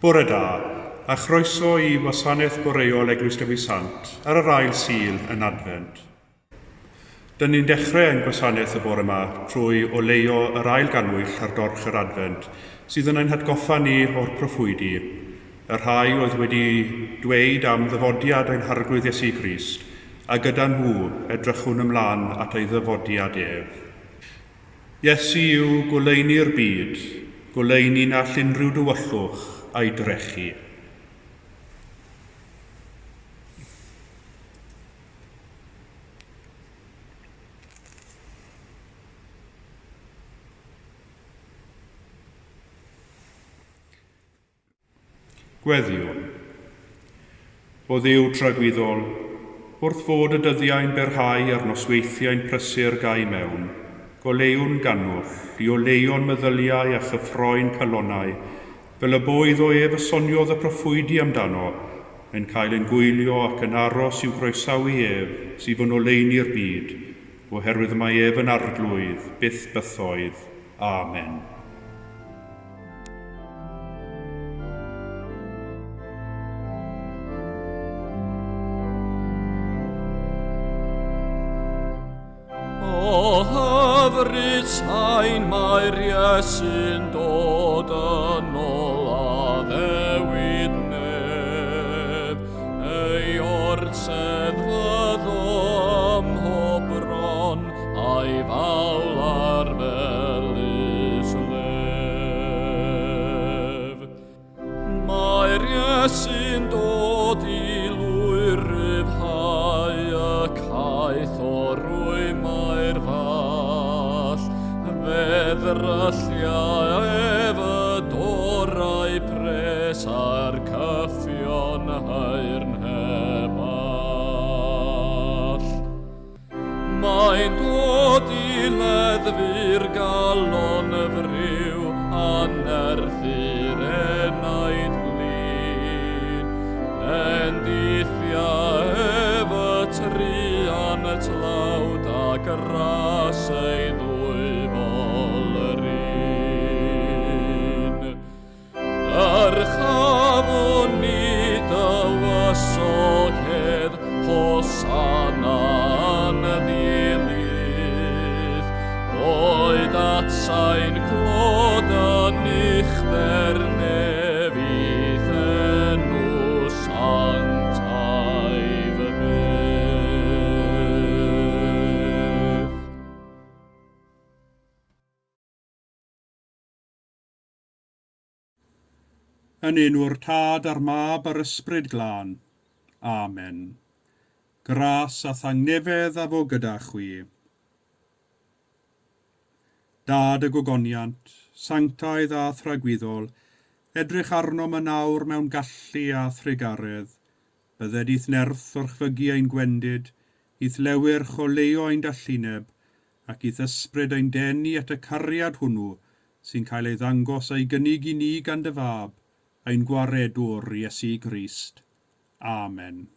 Bore da, a chroeso i wasanaeth boreol Eglwys Dewi Sant ar yr ail Sul yn Adfent. Dyn ni'n dechrau ein gwasanaeth y bore yma trwy oleuo yr ail gannwyll ar dorch yr Adfent, sydd yn ein hatgoffa ni o'r proffwydi, y rhai oedd wedi dweud am ddyfodiad ein Harglwydd Iesu Grist, a gyda nhw edrychwn ymlaen at ei ddyfodiad ef. Iesu yw goleuni'r byd, goleuni na all unrhyw dywyllwch a'i drechu. Gweddïwn. O Dduw tragwyddol, wrth fod y dyddiau'n byrhau a'r nosweithiau'n prysur gau mewn, goleuwn gannwyll i oleuo'n meddyliau a chyffroi'n calonnau, fel y bo iddo ef y soniodd y proffwydi amdano, yn cael ein gwylio ac yn aros i'w groesawu ef sydd yn oleuni'r byd, oherwydd mae ef yn Arglwydd, byth bythoedd. Amen. O hyfryd sain mae'r Iesu'n dod yn ôl addewid nef. Ei orsedd fyddo ym mhob bron, a'i fawl ar felys lef. Mae'r Iesu'n dod i lwyr ryddhau y caeth o rwymau'r fall. Fe ddryllia ef y dorau pres a'r cyffion haearn heb all. Mae'n dod i leddfu'r galon y friw a nerthu'r enaid blin. Bendithia ef y truan y tlawd a gras ei ddwyfol yr un. Dyrchafwn ni dywysog hedd, Hosanna yn ddilydd. Boed at sain clod yn uchder nef i'th enw sanctaidd byth. Yn enw'r Tad a'r Mab a'r Ysbryd Glân. Amen. Gras a thangnefedd a fo gyda chwi. Dad y gogoniant, sanctaidd a thragwyddol, edrych arnom yn awr mewn gallu a thrugaredd. Bydded i'th nerth orchfygu ein gwendid, i'th lewyrch oleuo ein dallineb, ac i'th ysbryd ein denu at y cariad hwnnw sy'n cael ei ddangos a'i gynnig i ni gan dy Fab, ein Gwaredwr Iesu Grist. Amen.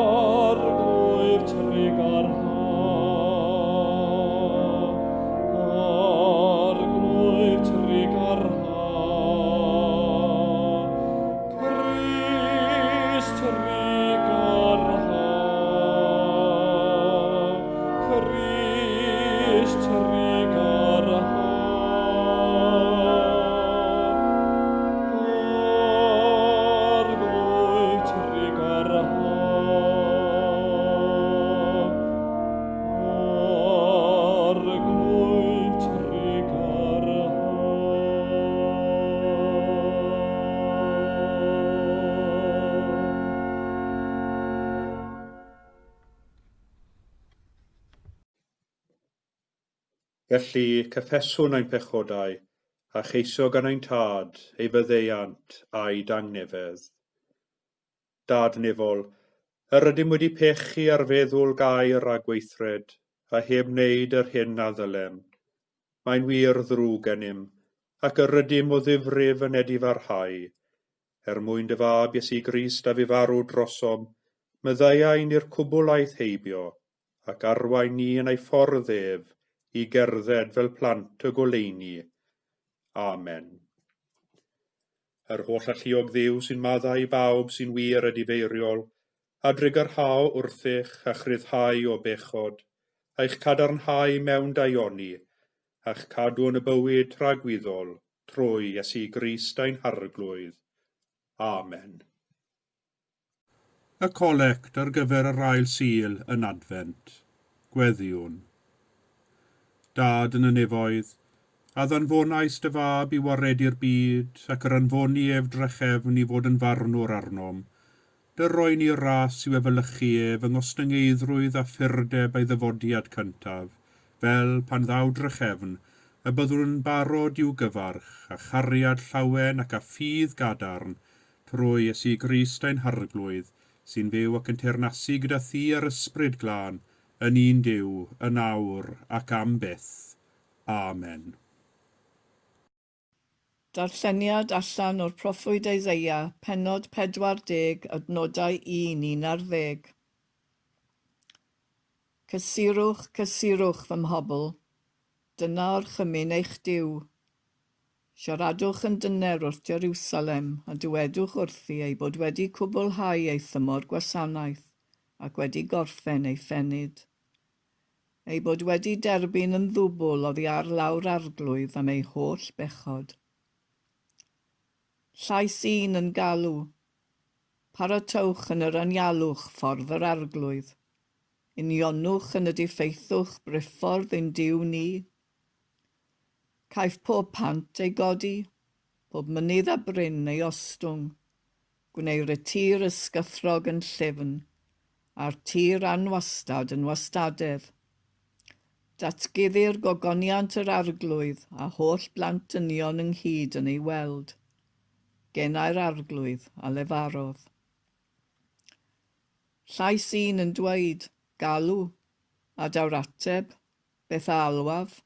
Arglwydd trugarha, Arglwydd trugarha, Crist trugarha, Crist trugarha, Arglwydd trugarha, Arglwydd trugarha. Felly, cyffeswn ein pechodau, a cheisio gan ein Tad ei faddeuant a'i dangnefedd. Dad nefol, yr ydym wedi pechu ar feddwl gair a gweithred, a heb wneud yr hyn a ddylem. Mae'n wir ddrwg gennym, ac yr ydym o ddifrif yn edifarhau. Er mwyn dy fab Iesu Grist a fu farw drosom, maddeuai ni'r cwbl aeth heibio, ac arwain ni yn ei ffordd ef i gerdded fel plant y goleuni. Amen. Yr holl alluog Dduw sy'n maddau i bawb sy'n wir edifeiriol, a drugarhao wrthych a chryfhau o bechod, a'ch cadarnhau mewn daioni, a'ch cadw yn y bywyd tragwyddol, trwy Iesu Grist ein Harglwydd. Amen. Y colect ar gyfer yr ail Sul yn Adfent. Gweddïwn. Dad yn y nefoedd, a ddanfonais dy fab i waredu'r byd, ac yr anfoni ef drachefn i fod yn farnwr arnom. Dy roi ni ras i'w efelychu ef yng ngostyngeiddrwydd a phurdeb ei ddyfodiad cyntaf, fel pan ddaw drachefn, y byddwn yn barod i'w gyfarch, a chariad llawen ac â ffydd gadarn, trwy Iesu Grist ein Harglwydd, sy'n fyw ac yn teyrnasu gyda thi a'r Ysbryd Glân, yn un Duw, yn awr ac am byth. Amen. Darlleniad allan o'r proffwyd Eseia, pennod 40, adnodau 1 i 11. Cysurwch, cysurwch fy mhobl, dyna orchymyn eich Duw. Siaradwch yn dyner wrth Jeriwsalem, a dywedwch wrthi ei bod wedi cwblhau ei thymor gwasanaeth ac wedi gorffen ei phenyd. Ei bod wedi derbyn yn ddwbl oddi ar law'r Arglwydd am ei holl bechod. Llais un yn galw, Paratowch yn yr anialwch ffordd yr Arglwydd. Unionwch yn y diffeithwch briffordd ein Duw ni. Caiff pob pant ei godi, pob mynydd a bryn ei ostwng. Gwneir y tir ysgythrog yn llyfn, a'r tir anwastad yn wastadedd. Datguddir gogoniant yr Arglwydd, a holl blant dynion ynghyd yn ei weld. Genau'r Arglwydd a lefarodd. Llais un yn dweud, Galw, a daw'r ateb, Beth a alwaf?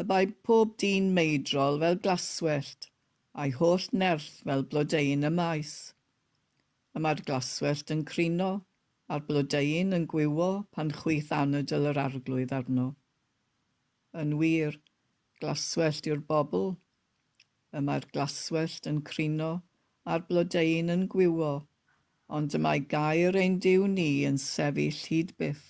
Y mae pob dyn meidrol fel glaswellt, a'i holl nerth fel blodeuyn y maes. Y mae'r glaswellt yn crino, a'r blodeuyn yn gwywo pan chwyth anadl yr Arglwydd arno. Yn wir, glaswellt yw'r bobl. Y mae'r glaswellt yn crino, a'r blodeuyn yn gwywo, ond y mae gair ein Duw ni yn sefyll hyd byth.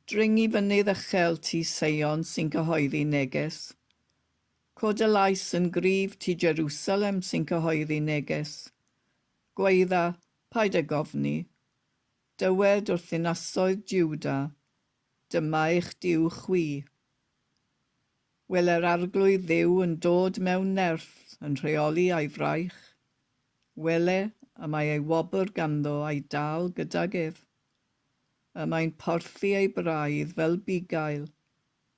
Dring i fynydd uchel, ti Seion, sy'n cyhoeddi neges. Cod y lais yn gryf, ti Jerusalem, sy'n cyhoeddi neges. Gwaedda, paid ag ofni. Dywed wrth ddinasoedd Juda, Dyma eich Duw chwi. Wele'r Arglwydd Dduw yn dod mewn nerth, yn rheoli a'i fraich. Wele, y mae ei wobr ganddo a'i dal gydag ef. Y mae'n porthi ei braidd fel bugail,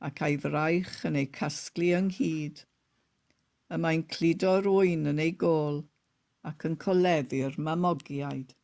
ac a'i fraich yn eu casglu ynghyd. Y mae'n cludo'r ŵyn yn ei gôl, ac yn coleddu'r mamogiaid.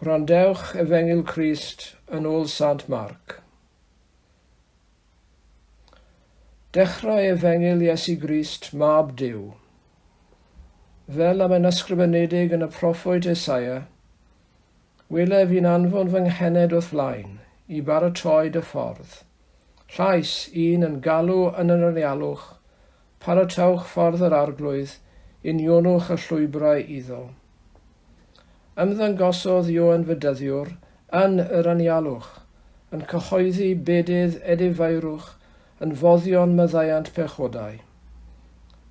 Gwrandewch Efengyl Crist yn ôl Sant Marc. Dechrau Efengyl Iesu Grist, Mab Duw. Fel am yn ysgrifenedig yn y proffwyd Esaia, Wele fi'n anfon fy nghened o'th flaen, i baratoi dy ffordd. Llais un yn galw yn yr anialwch, Paratowch ffordd yr Arglwydd, unionwch y llwybrau iddo. Ymddangosodd Ioan Fedyddiwr yn yr anialwch, yn cyhoeddi bedydd edifeirwch yn foddion maddeuant pechodau.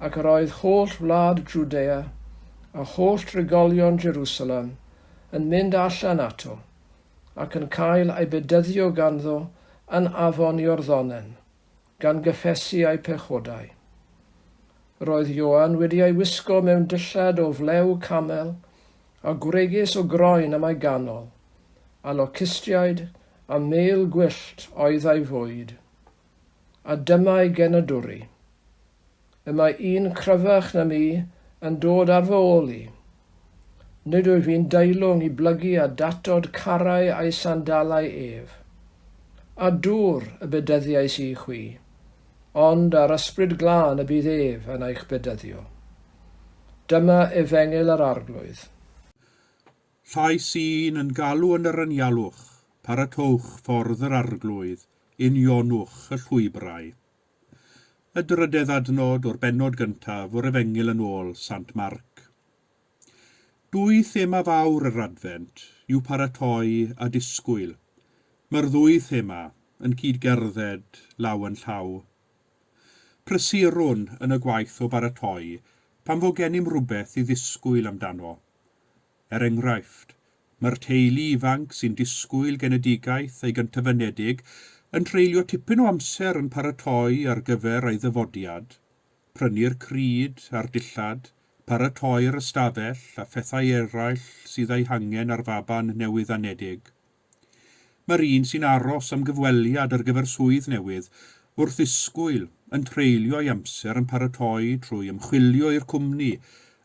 Ac yr oedd holl wlad Jwdea a holl drigolion Jerusalem yn mynd allan ato, ac yn cael eu bedyddio ganddo yn afon Iorddonen, gan gyffesu eu pechodau. Roedd Ioan wedi ei wisgo mewn dillad o flew camel a gwregys o groen am ei ganol, a locustiaid a mêl gwyllt oedd ei fwyd. A dyma ei genadwri. Y mae un cryfach na mi yn dod ar fy ôl i. Nid wyf i'n deilwng i blygu a datod carau a'i sandalau ef. A dŵr y bedyddiais i chwi, ond â'r Ysbryd Glân y bydd ef yn eich bedyddio. Dyma Efengyl yr Arglwydd. Llais un yn galw yn yr anialwch, Paratowch ffordd yr Arglwydd, unionwch y llwybrau. Y drydedd adnod o'r bennod gyntaf o'r Efengyl yn ôl Sant Marc. Dwy thema fawr yr Adfent yw paratoi a disgwyl. Mae'r ddwy thema yn cyd-gerdded law yn llaw. Prysurwn yn y gwaith o baratoi pan fo gennym rywbeth i ddisgwyl amdano. Er enghraifft, mae'r teulu ifanc sy'n disgwyl genedigaeth ei gyntafynedig yn treulio tipyn o amser yn paratoi ar gyfer ei ddyfodiad, prynu'r crud a'r dillad, paratoi'r ystafell a phethau eraill sydd eu hangen ar faban newydd-anedig. Mae'r un sy'n aros am gyfweliad ar gyfer swydd newydd, wrth ddisgwyl, yn treulio ei amser yn paratoi trwy ymchwilio i'r cwmni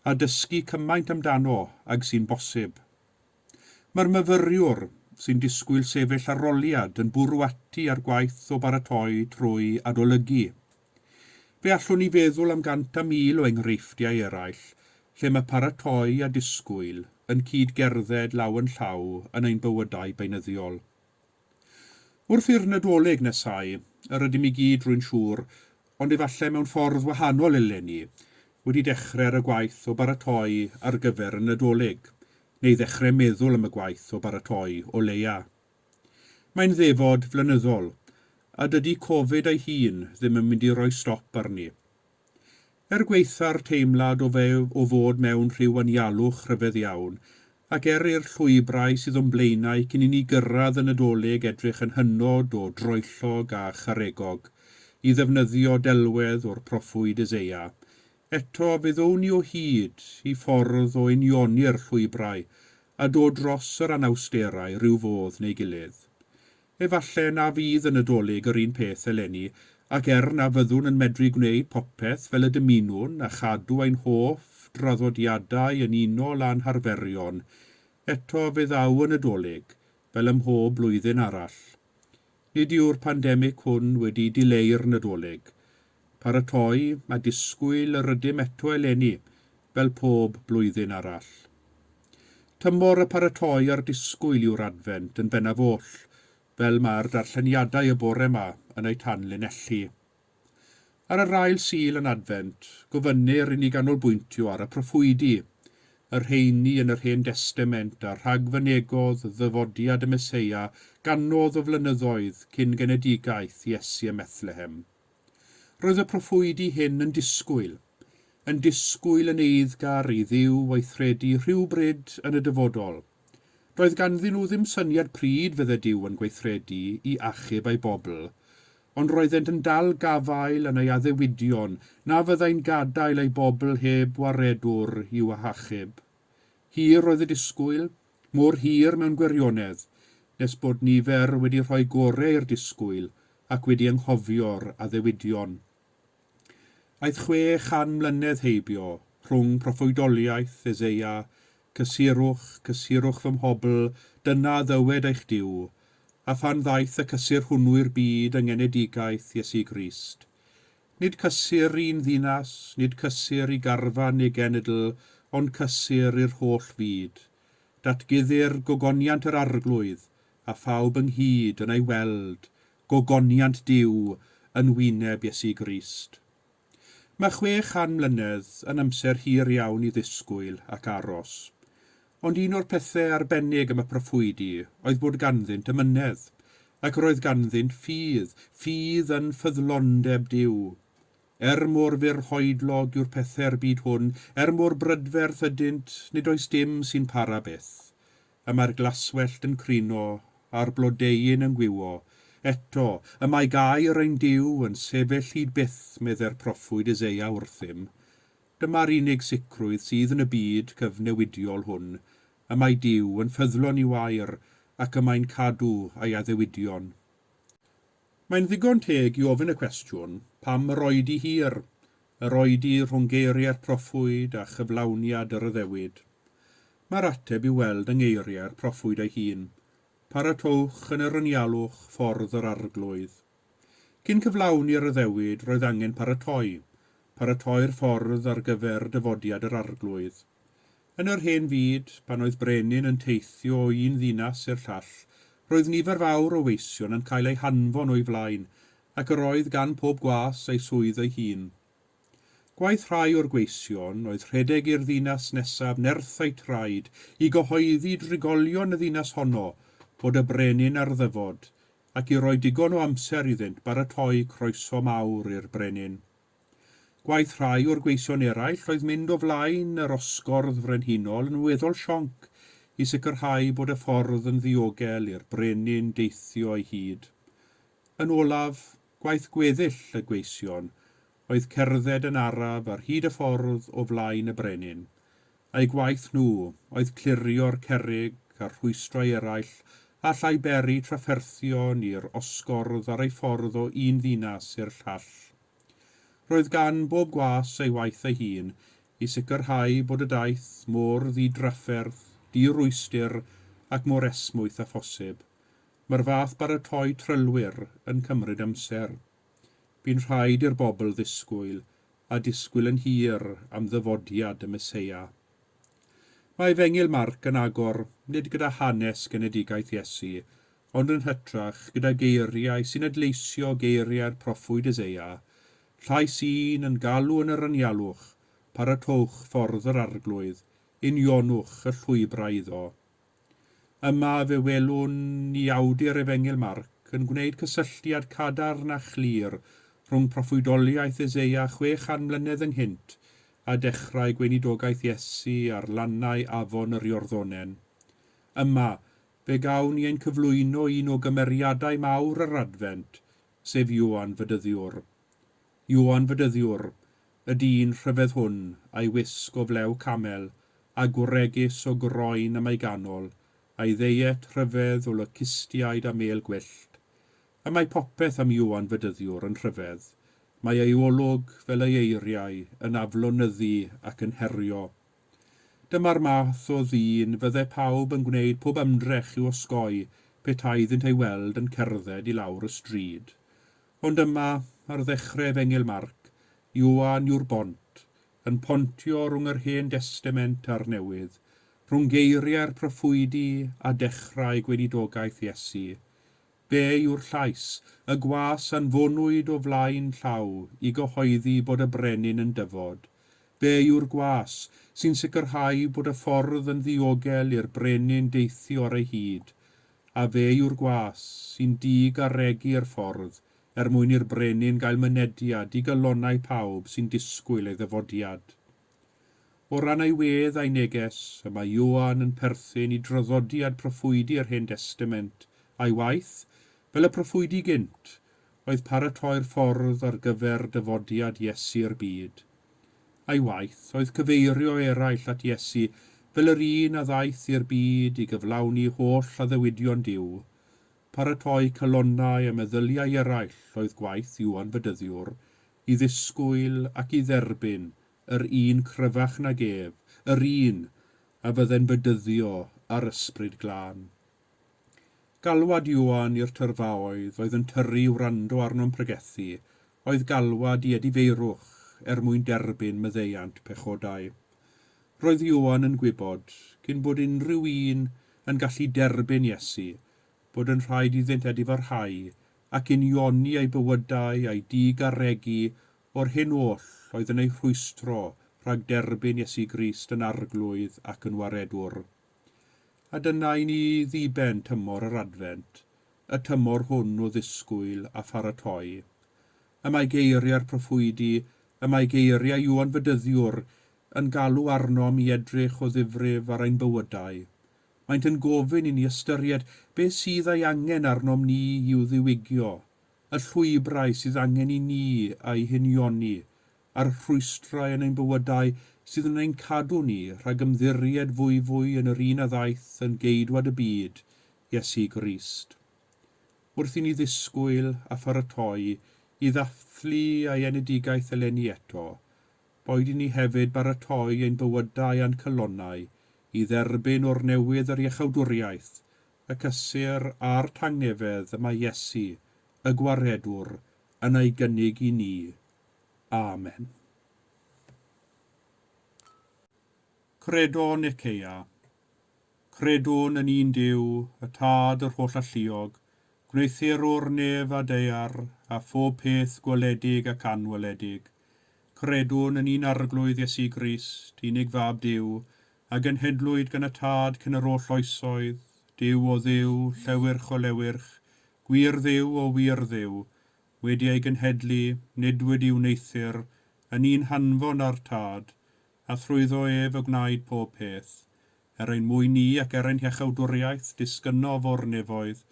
a dysgu cymaint amdano ag sy'n bosib. Mae'r myfyriwr sy'n disgwyl sefyll arholiad yn bwrw ati â'r gwaith o baratoi trwy adolygu. Fe allwn ni feddwl am gant a mil o enghreifftiau eraill lle mae paratoi a disgwyl yn cyd-gerdded law yn llaw yn ein bywydau beunyddiol. Wrth i'r Nadolig nesáu, yr ydym i gyd, rwy'n siŵr, ond efallai mewn ffordd wahanol eleni, wedi dechrau ar y gwaith o baratoi ar gyfer y Nadolig, neu ddechrau meddwl am y gwaith o baratoi o leia'. Mae'n ddefod flynyddol, a dydy Covid ei hun ddim yn mynd i roi stop arni. Er gwaetha'r teimlad o o fod mewn rhyw anialwch rhyfedd iawn, ac er i'r llwybrau sydd o'n blaenau cyn i ni gyrraedd y Nadolig edrych yn hynod o droellog a charegog, i ddefnyddio delwedd o'r proffwyd Eseia, eto fe ddown ni o hyd i ffordd o unioni'r llwybrau a dod dros yr anawsterau rhyw fodd neu gilydd. Efallai na fydd y Nadolig yr un peth eleni, ac er na fyddwn yn medru gwneud popeth fel y dymunwn a chadw ein hoff draddodiadau yn unol â'n harferion, eto fe ddaw y Nadolig, fel ym mhob blwyddyn arall. Nid yw'r pandemig hwn wedi dileu'r Nadolig. Paratoi a disgwyl yr ydym eto eleni, fel pob blwyddyn arall. Tymor y paratoi a'r disgwyl yw'r Adfent yn bennaf oll, fel mae'r darlleniadau y bore 'ma yn eu tanlinellu. Ar yr ail Sul yn Adfent, gofynnir i ni ganolbwyntio ar y proffwydi, y rheini yn yr Hen Destament a rhagfynegodd ddyfodiad y Meseia gannoedd o flynyddoedd cyn genedigaeth Iesu ym Methlehem. Roedd y proffwydi hyn yn disgwyl, yn disgwyl yn eiddgar i Dduw weithredu rhywbryd yn y dyfodol. Doedd ganddyn nhw ddim syniad pryd fydde Duw yn gweithredu i achub ei bobl, ond roeddent yn dal gafael yn ei addewidion na fyddai'n gadael ei bobl heb waredwr i'w hachub. Hir oedd y disgwyl, mor hir mewn gwirionedd, nes bod nifer wedi rhoi gorau i'r disgwyl ac wedi anghofio'r addewidion. Aeth 600 mlynedd heibio rhwng proffwydoliaeth Eseia, Cysurwch, cysurwch fy mhobl, Dyna ddywed eich Duw, a phan ddaeth y cysur hwnnw i'r byd yng ngenedigaeth Iesu Grist. Nid cysur i'n ddinas, nid cysur i garfan neu genedl, ond cysur i'r holl fyd. Datguddir gogoniant yr Arglwydd, a phawb ynghyd yn ei weld, gogoniant Duw yn wyneb Iesu Grist. Mae 600 mlynedd yn amser hir iawn i ddisgwyl ac aros. Ond un o'r pethau arbennig am y proffwydi oedd bod ganddynt amynedd, ac roedd ganddynt ffydd, ffydd yn ffyddlondeb Duw. Er mor fyrhoedlog yw'r pethau'r byd hwn, er mor brydferth ydynt, nid oes dim sy'n para byth. Y mae'r glaswellt yn crino, a'r blodeuyn yn gwywo. Eto, y mae gair ein Duw yn sefyll hyd byth, meddai'r proffwyd Eseia wrthym. Dyma'r unig sicrwydd sydd yn y byd cyfnewidiol hwn. Y mae Duw yn ffyddlon i'w air, ac y mae'n cadw ei addewidion. Mae'n ddigon teg i ofyn y cwestiwn, pam yr oedi hir? Yr oedi rhwng geiriau'r proffwyd a chyflawniad yr addewid. Mae'r ateb i'w weld yng ngeiriau'r proffwyd ei hun, Paratowch yn yr anialwch ffordd yr Arglwydd. Cyn cyflawni'r addewid roedd angen paratoi, paratoi'r ffordd ar gyfer dyfodiad yr Arglwydd. Yn yr hen fyd, pan oedd brenin yn teithio o un ddinas i'r llall, roedd nifer fawr o weision yn cael eu hanfon o'i flaen, ac yr oedd gan pob gwas ei swydd ei hun. Gwaith rhai o'r gweision oedd rhedeg i'r ddinas nesaf nerth eu traed i gyhoeddi drigolion y ddinas honno bod y brenin ar ddyfod, ac i roi digon o amser iddynt baratoi croeso mawr i'r brenin. Gwaith rhai o'r gweision eraill oedd mynd o flaen yr osgordd frenhinol yn weddol sionc i sicrhau bod y ffordd yn ddiogel i'r brenin deithio ei hyd. Yn olaf, gwaith gweddill y gweision oedd cerdded yn araf ar hyd y ffordd o flaen y brenin, a'u gwaith nhw oedd clirio'r cerrig a'r rhwystrau eraill a allai beri trafferthion i'r osgordd ar ei ffordd o un ddinas i'r llall. Roedd gan bob gwas ei waith ei hun i sicrhau bod y daith mor ddi-drafferth, di-rwystr ac mor esmwyth â phosib. Mae'r fath baratoi trylwyr yn cymryd amser. Bu'n rhaid i'r bobl ddisgwyl, a disgwyl yn hir am ddyfodiad y Meseia. Mae Efengyl Marc yn agor nid gyda hanes genedigaeth Iesu, ond yn hytrach gyda geiriau sy'n adleisio geiriau'r proffwyd Eseia, Llais un yn galw yn yr anialwch, paratowch ffordd yr Arglwydd, unionwch y llwybrau iddo. Yma fe welwn ni awdur Efengyl Marc yn gwneud cysylltiad cadarn a chlir rhwng proffwydoliaeth Eseia 600 mlynedd ynghynt a dechrau gweinidogaeth Iesu ar lannau afon yr Iorddonen. Yma, fe gawn ni ein cyflwyno un o gymeriadau mawr yr Adfent, sef Ioan Fedyddiwr. Ioan Fedyddiwr, y dyn rhyfedd hwn, a'i wisg o flew camel, a gwregys o groen am ei ganol, a'i ddeiet rhyfedd o locustiaid a mêl gwyllt. Y mae popeth am Ioan Fedyddiwr yn rhyfedd. Mae ei olwg, fel ei eiriau, yn aflonyddu ac yn herio. Dyma'r math o ddyn fydde pawb yn gwneud pob ymdrech i'w osgoi petai iddynt ei weld yn cerdded i lawr y stryd. Ond yma, ar ddechrau Efengyl Marc, Ioan yw'r bont, yn pontio rhwng yr Hen Destament a'r Newydd, rhwng geiriau'r proffwydi a dechrau gweinidogaeth Iesu. Fe yw'r llais, y gwas anfonwyd o flaen llaw i gyhoeddi bod y brenin yn dyfod. Fe yw'r gwas sy'n sicrhau bod y ffordd yn ddiogel i'r brenin deithio ar ei hyd, A fe yw'r gwas sy'n di-garegu'r ffordd er mwyn i'r brenin gael mynediad i galonnau pawb sy'n disgwyl ei ddyfodiad. O ran ei wedd a'i neges, y mae Ioan yn perthyn i draddodiad proffwydi'r Hen Destament, a'i waith, fel y proffwydi gynt, oedd paratoi'r ffordd ar gyfer dyfodiad Iesu'r byd. A'i waith oedd cyfeirio eraill at Iesu fel yr un a ddaeth i'r byd i gyflawni holl addewidion Duw. Paratoi calonnau a meddyliau eraill oedd gwaith Ioan Fedyddiwr, i ddisgwyl ac i dderbyn yr un cryfach nag ef, yr un a fydde'n bedyddio â'r Ysbryd Glân. Galwad Ioan i'r tyrfaoedd oedd yn tyrru i wrando arno'n pregethu oedd galwad i edifeirwch er mwyn derbyn maddeuant pechodau. Roedd Ioan yn gwybod, cyn bod unrhyw un yn gallu derbyn Iesu, bod yn rhaid iddynt edifarhau ac unioni eu bywydau a'u digarregu o'r hyn oll oedd yn eu rhwystro rhag derbyn Iesu Grist yn Arglwydd ac yn Waredwr. A dyna i ni ddiben tymor yr Adfent, y tymor hwn o ddisgwyl a pharatoi. Y mae geiriau'r proffwydi, y mae geiriau Ioan Fedyddiwr yn galw arnom i edrych o ddifrif ar ein bywydau. Maent yn gofyn i ni ystyried beth sydd ei angen arnom ni i'w ddiwygio, y llwybrau sydd angen i ni eu hunioni, a'r rhwystrau yn ein bywydau sydd yn ein cadw ni rhag ymddiried fwyfwy yn yr un a ddaeth yn geidwad y byd, Iesu Grist. Wrth i ni ddisgwyl a pharatoi i ddathlu ei enedigaeth eleni eto, boed i ni hefyd baratoi ein bywydau a'n calonnau i dderbyn o'r newydd yr iachawdwriaeth, y cysur a'r tangnefedd y mae Iesu, y Gwaredwr, yn ei gynnig i ni. Amen. Credo Nicaea. Credwn yn un Duw, y Tad yr Hollalluog, gwneuthurwr nef a daear, a phob peth gweledig ac anweledig. Credwn yn un Arglwydd Iesu Grist, unig Fab Duw, a genhedlwyd gan y Tad cyn yr oll oesoedd, Duw o Dduw, llewyrch o lewyrch, gwir Dduw o wir Dduw, wedi ei genhedlu, nid wedi'i wneuthur, yn un hanfon â'r Tad, a thrwyddo ef y gwnaed pob peth. Er ein mwyn ni ac er ein hiachawdwriaeth, disgynnodd o'r nefoedd.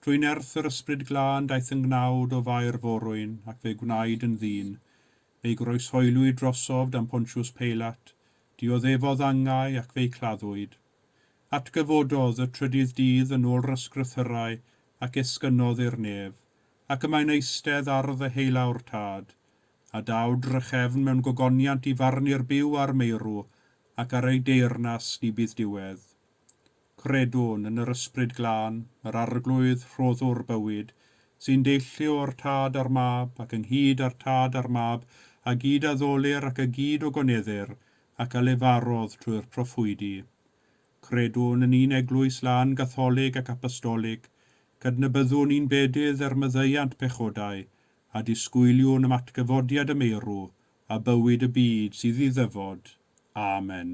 Trwy nerth yr Ysbryd Glân daeth yn gnawd o Fair Forwyn, ac fe gwnaed yn ddyn. Fe'i groeshoeliwyd drosof dan Pontius Peilat, dioddefodd angau ac fe'i claddwyd. Atgyfododd y trydydd dydd yn ôl yr Ysgrythyrau ac esgynnodd i'r nef, ac y mae'n eistedd ar ddeheulaw'r Tad. A daw drachefn mewn gogoniant i farnu'r byw a'r meirw, ac ar ei deyrnas ni bydd diwedd. Credwn yn yr Ysbryd Glân, yr Arglwydd rhoddwr bywyd, sy'n deillio o'r Tad a'r Mab, ac ynghyd â'r Tad a'r Mab, a gyd addolir ac a gyd ogoneddir, ac a lefarodd trwy'r proffwydi. Credwn yn un Eglwys lân Gatholig ac Apostolig, cydnabyddwn un bedydd er maddeuant pechodau, a disgwyliwn am atgyfodiad y meirw, a bywyd y byd sydd i ddyfod. Amen.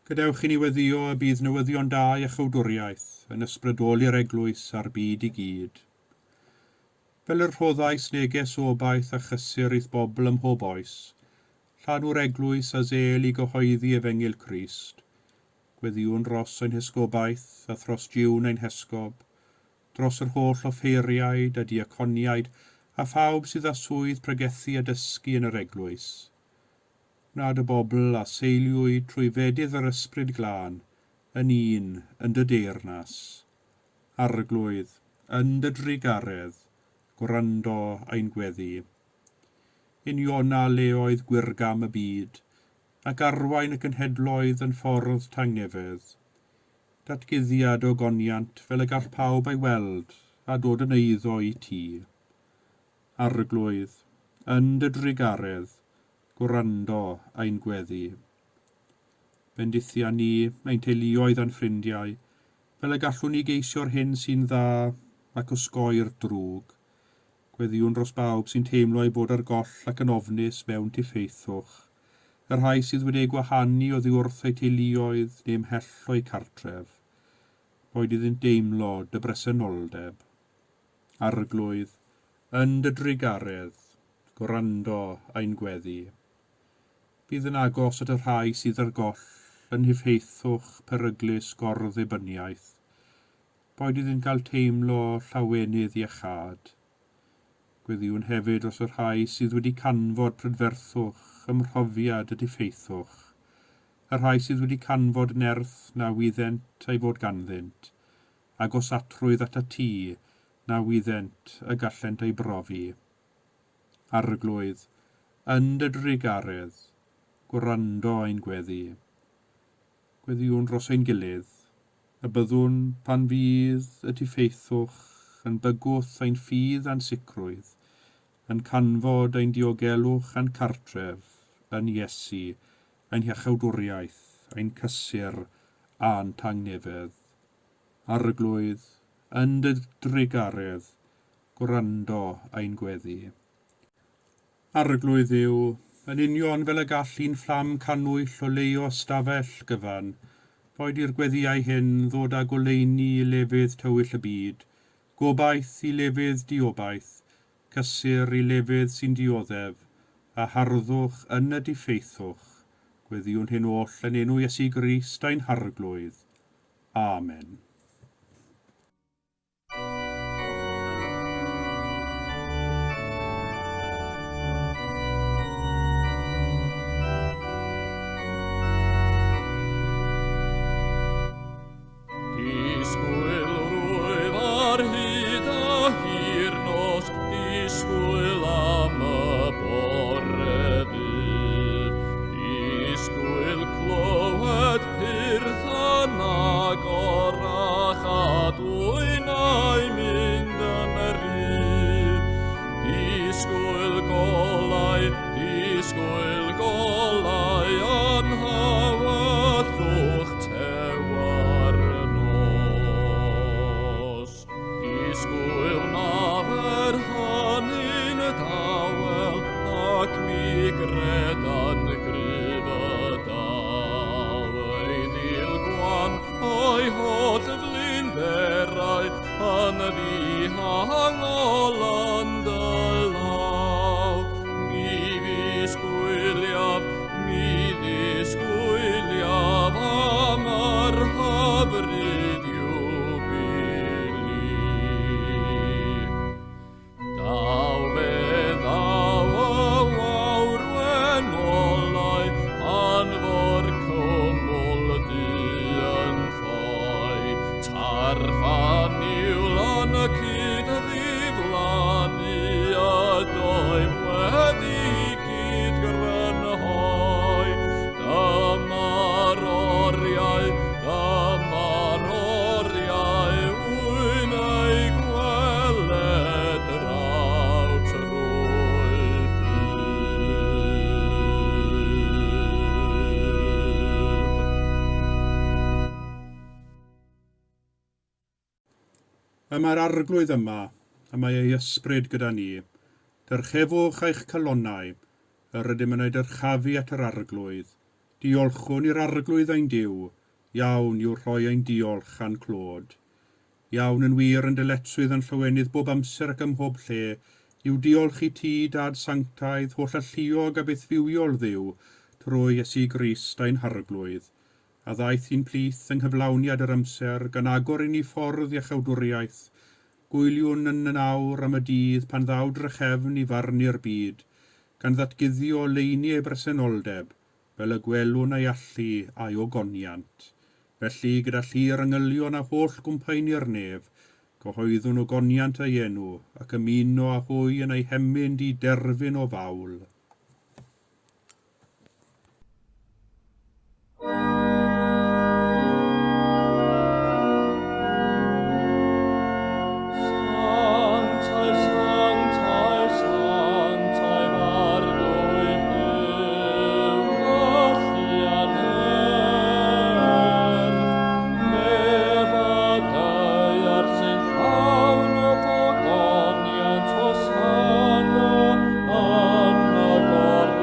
Gadewch i ni weddïo y bydd newyddion da iachawdwriaeth yn ysbrydoli'r eglwys a'r byd i gyd. Fel y rhoddais neges o obaith a chysur i'th bobl ym mhob oes, llanw'r eglwys a zel i gyhoeddi efengyl Crist. Gweddïwn dros ein hesgobaeth a thros Jiwn ein hesgob, dros yr holl offeiriaid a diaconiaid a phawb sydd â swydd pregethu a dysgu yn yr eglwys. Gwna dy bobl a seiliwyd trwy fedydd yr Ysbryd Glân yn un yn dy deyrnas. Arglwydd, yn dy drugaredd, gwrando ein gweddi. Uniona leoedd gwyrgam y byd, ac arwain y cenhedloedd yn ffordd tangnefedd. Datguddiad ogoniant fel y gall pawb ei weld a dod yn eiddo i ti. Arglwydd, yn dy drugaredd, gwrando ein gweddi. Bendithia ni, ein teuluoedd a'n ffrindiau, fel y gallwn ni geisio'r hyn sy'n dda ac osgoi'r drwg. Gweddïwn dros bawb sy'n teimlo eu bod ar goll ac yn ofnus mewn diffeithwch, y rhai sydd wedi eu gwahanu oddi wrth eu teuluoedd neu ymhell o'u cartref. Boed iddynt deimlo dy bresenoldeb. Arglwydd, yn dy drugaredd, gwrando ein gweddi. Bydd yn agos at y rhai sydd ar goll yn hyffeithwch peryglus gor-ddibyniaeth. Boed iddynt gael teimlo llawenydd iachâd. Gweddïwn hefyd dros y rhai sydd wedi canfod prydferthwch ym mhrofiad y diffeithwch, y rhai sydd wedi canfod nerth na wyddent ei fod ganddynt, agosatrwydd atat ti na wyddent y gallent ei brofi. Arglwydd, yn dy drugaredd, gwrando ein gweddi. Gweddïwn dros ein gilydd. Y byddwn pan fydd y diffeithwch yn bygwth ein ffydd a'n sicrwydd, yn canfod ein diogelwch a'n cartref yn Iesu, ein hiachawdwriaeth, ein cysur a'n tangnefedd. Arglwydd, yn dy drugaredd, gwrando ein gweddi. Arglwydd Dduw, yn union fel y gall un fflam cannwyll oleuo stafell gyfan, boed i'r gweddïau hyn ddod â goleuni i lefydd tywyll y byd, gobaith i lefydd diobaith, cysur i lefydd sy'n dioddef, a harddwch yn y diffeithwch. Gweddïwn hyn oll yn enw Iesu Grist ein Harglwydd. Amen. Disgwyl rwyf ar hyd a hir nos, disgwyl am y bore ddydd. Disgwyl clywed pyrth yn agorach a dwynau mynd yn rhydd. Disgwyl golau, disgwyl golau yn hawellwch tewar nos. Disgwyl na fer hynny'n dawel, ac mi gredan gryf y daw. Ei ddil gwan o'i holl flinderau, yn ddihangol yn dy law. Mi ddisgwyliaf, mi ddisgwyliaf am yr hyfryd iwbili. Daw fe ddaw y wawr wen olau, pan fo'r cwmwl du yn ffoi. Tarff a niwl yn y cyd-ddiflannu, ydoedd wedi cyd-grynhoi. Dyma'r oriau, dyma'r oriau, wy'n eu gweled draw trwy ffydd. Y mae'r Arglwydd yma, y mae ei ysbryd gyda ni. Dyrchefwch eich calonnau, yr ydym yn eu dyrchafu at yr Arglwydd. Diolchwn i'r Arglwydd ein Duw, iawn yw rhoi ein diolch a'n clod. Iawn yn wir yn dyletswydd a'n llawenydd bob amser ac ym mhob lle, yw diolch i ti, Dad sanctaidd, holl alluog a bythfywiol Dduw, trwy Iesu Grist ein Harglwydd, a ddaeth i'n plith yng nghyflawniad yr amser, gan agor i ni ffordd iachawdwriaeth. Gwyliwn yn yn awr am y dydd pan ddaw drachefn i farnu'r byd, gan ddatguddio oleuni ei bresenoldeb, fel y gwelwn ei allu a'i ogoniant. Felly, gyda llu'r angylion a holl gwmpaeni'r nef, cyhoeddwn ogoniant ei enw, ac ymuno â hwy yn ei hemyn di derfyn o fawl. Sanctaidd, sanctaidd, sanctaidd, Arglwydd Duw, galluan earth. Nef a daear sy'n llawn o fogoniant, Hosanna yn y goruchaf.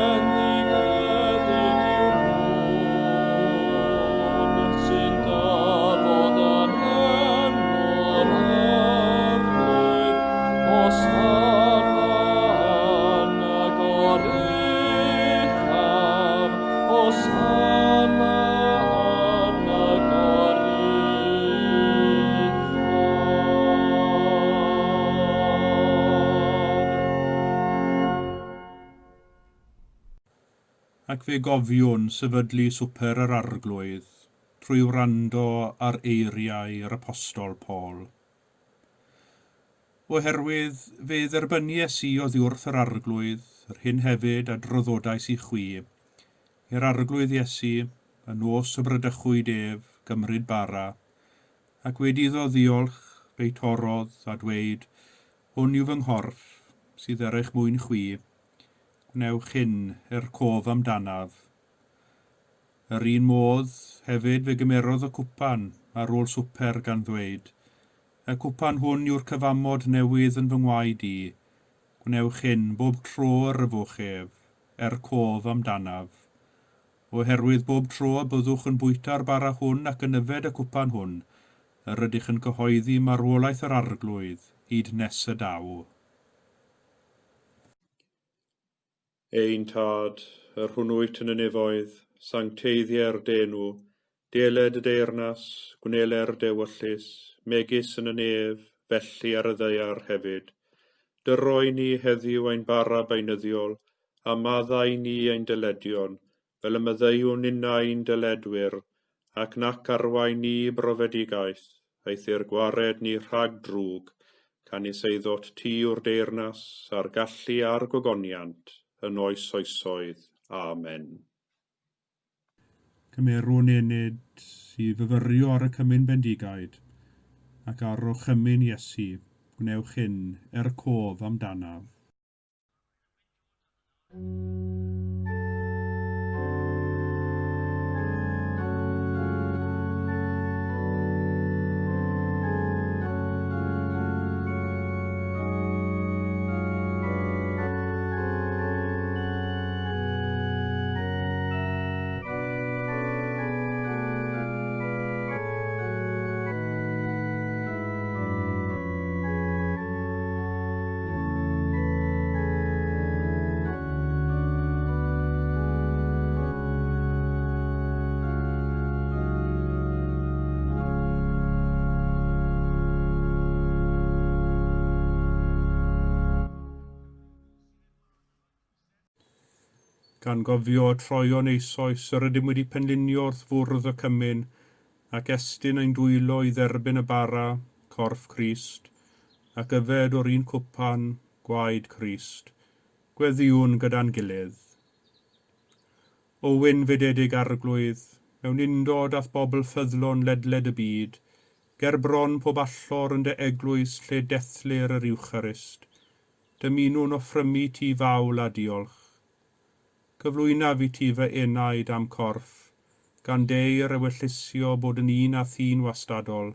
Bendigedig yw'r hwn sy'n dyfod yn enw'r Arglwydd, Hosanna yn y goruchaf, Hosanna yn y goruchaf. Ac fe gofiwn sefydlu swper yr Arglwydd trwy wrando ar eiriau yr Apostol Paul. Oherwydd fe dderbynies i oddi wrth yr Arglwydd, yr hyn hefyd a draddodais i chwi, i'r Arglwydd Iesu, y nos y bradychwyd ef, gymryd bara, ac wedi iddo ddiolch, fe'i torrodd, a dweud, Hwn yw fy nghorff, sydd er eich mwyn chwi. Gwnewch hyn er cof amdanaf. Yr un modd, hefyd fe gymerodd y cwpan ar ôl swper gan ddweud, Y cwpan hwn yw'r cyfamod newydd yn fy ngwaed i, gwnewch hyn bob tro yr yfwch ef, er cof amdanaf. Oherwydd bob tro y byddwch yn bwyta'r bara hwn ac yn yfed y cwpan hwn, yr ydych yn cyhoeddi marwolaeth yr Arglwydd hyd nes y daw. Ein Tad, yr hwn wyt yn y nefoedd, sancteiddier dy enw, deled y deyrnas, gwneler dy ewyllys, megis yn y nef, felly ar y ddaear hefyd. Dyro i ni heddiw ein bara beunyddiol, a maddau i ni ein dyledion, fel y maddeuwn ninnau i'n dyledwyr, ac nac arwain ni i brofedigaeth, eithr gwared ni rhag drwg, canys eiddot ti yw'r deyrnas, a'r gallu a'r gogoniant, yn oes oesoedd. Amen. Cymerwn ennyd i fyfyrio ar y cymun bendigaid, ac ar orchymyn Iesu, gwnewch hyn er cof amdanaf. Gan gofio y troeon eisoes yr ydym wedi penlinio wrth fwrdd y cymun, ac estyn ein dwylo i dderbyn y bara, corff Crist, ac yfed o'r un cwpan, gwaed Crist. Gweddïwn gyda'n gilydd. O wynfydedig Arglwydd, mewn undod â'th bobl ffyddlon ledled y byd, ger bron pob allor yn dy eglwys lle dethlir yr Iwcharist, dymunwn offrymu ti fawl a diolch. Cyflwynaf i ti fy enaid a'm corff, gan deir ewyllysio bod yn un â thi'n wastadol.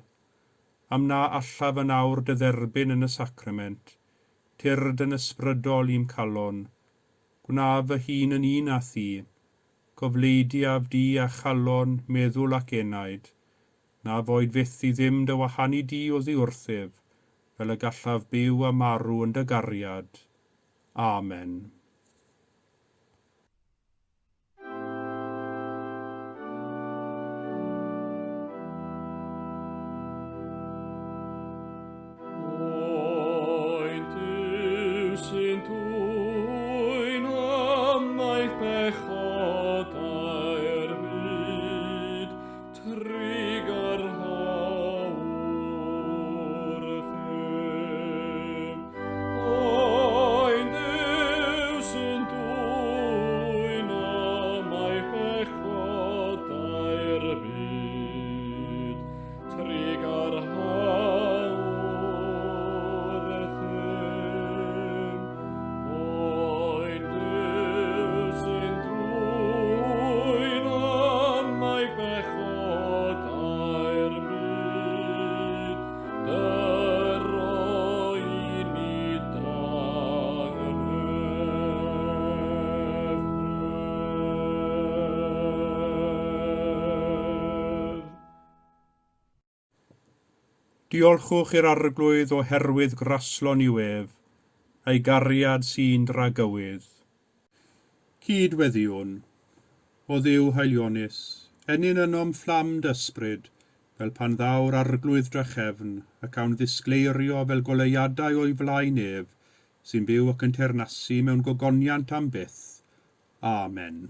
Am na allaf yn awr dy dderbyn yn y sacrament, tyrd yn ysbrydol i'm calon. Gwnaf fy hun yn un â thi. Cofleidiaf di â chalon, meddwl ac enaid. Na foed fyth i ddim dy wahanu di oddi wrthyf, fel y gallaf byw a marw yn dy gariad. Amen. Oen Duw sy'n dwyn ymaith pechodau'r byd, trugarha wrthym. Oen Duw sy'n dwyn ymaith pechodau'r byd, trugarha wrthym. Oen Duw sy'n dwyn ymaith pechodau'r byd, dyro i ni dangnef. Diolchwch i'r Arglwydd oherwydd graslon yw ef, a'i gariad sy'n dragywydd. Cyd-weddïwn. O Dduw haelionus, ennyn ynom fflam dy ysbryd, fel pan ddaw'r Arglwydd drachefn, ac awn ddisgleirio fel goleuadau o'i flaen ef, sy'n byw ac yn teyrnasu mewn gogoniant am byth. Amen.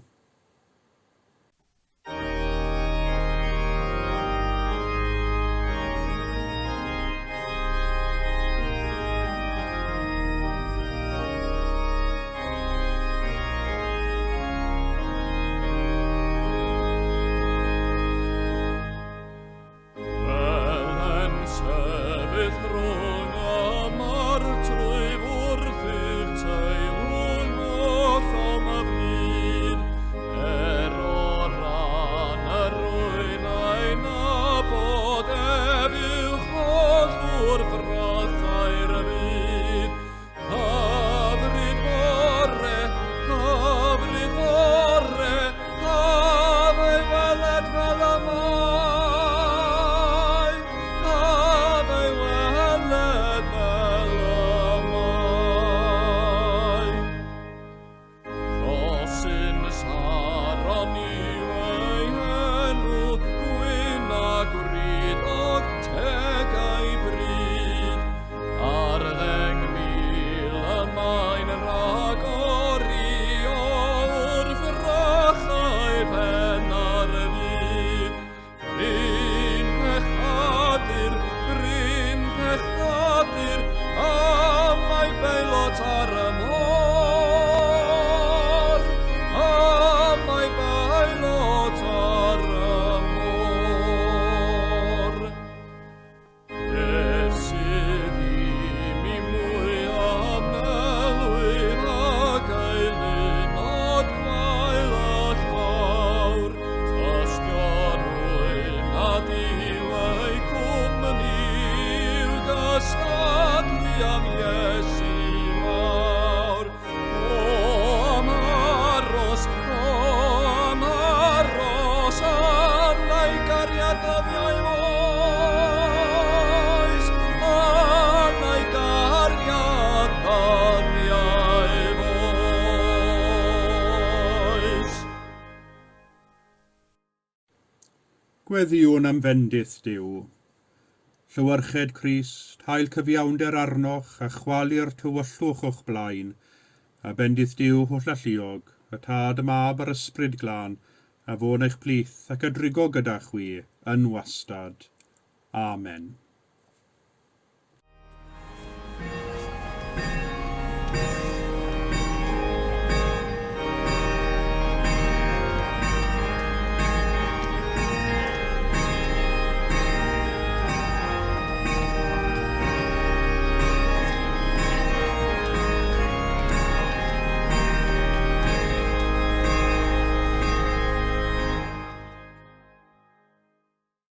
Gweddïwn am fendith Duw. Llewyrched Crist, hael cyfiawnder arnoch a chwalu'r tywyllwch o'ch blaen, a bendith Duw hollalluog, y Tad, y Mab a'r Ysbryd Glân, a fo'n eich plith ac a drigo gyda chwi yn wastad. Amen.